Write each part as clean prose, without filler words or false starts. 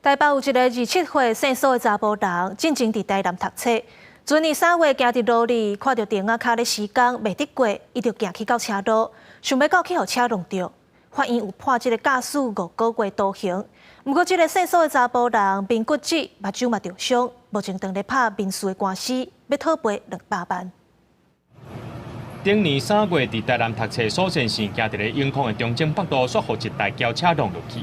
台北有一个27歲姓蘇的查埔人，進前佇台南讀冊。前年3月行佇路裡，看著釘仔跤咧施工，袂得過，伊就行去到車路，想欲到去予車挵著。法院有判這個駕駛5個月徒刑。毋過，這個姓蘇的查埔人面骨折，目睭嘛著傷，目前正咧拍民事的官司，欲討賠200萬。頂年3月，佇台南讀冊蘇先生行佇咧永康的中正北路，煞予一台轎車挵落去。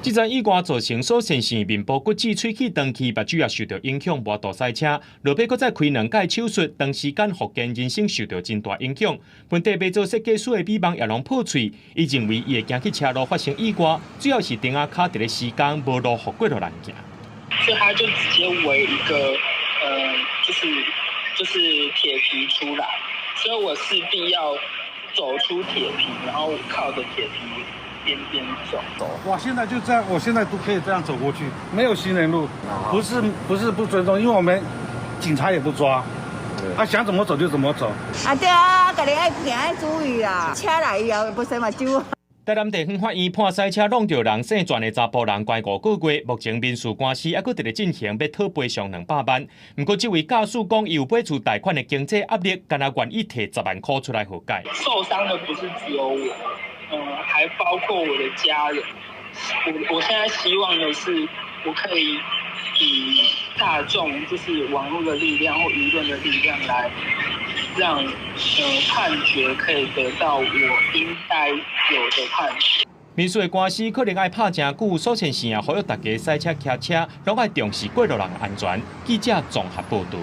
這場意外造成蘇先生面部骨折、喙齒斷去，目睭也受著影響，無法度駛車。落尾閣再開兩擺手術，長時間復健，人生受著真大影響。盆底欲做設計師的美夢也攏破碎。伊認為伊會行去車路發生意外，主要是釘仔跤佇咧施工，無路予過路人行。所以他就直接圍一個，就是鐵皮出來，所以我勢必要走出鐵皮，然後靠着鐵皮邊邊走。哇！現在就這樣，我現在都可以這樣走過去，沒有行人路，不是不是不尊重，因為我們警察也不抓，他想怎麼走就怎麼走。啊對啊，家己愛行愛注意啦，車來以後不使目睭。台南地方法院判駛車挵著人姓全的查埔人關5個月，目前民事官司猶閣佇咧進行，欲討賠償200萬。毋過，這位駕駛講，伊有買厝貸款的經濟壓力，干焦願意提10萬塊出來和解。受傷的不是只有我，還包括我的家人。我現在希望的是，我可以以大眾，就是網絡的力量或輿論的力量來讓判決可以得到我應該有的判決。民事的官司可能愛拍誠久，蘇先生也呼籲大家駛車騎車，攏愛重視過路人安全。記者綜合報導。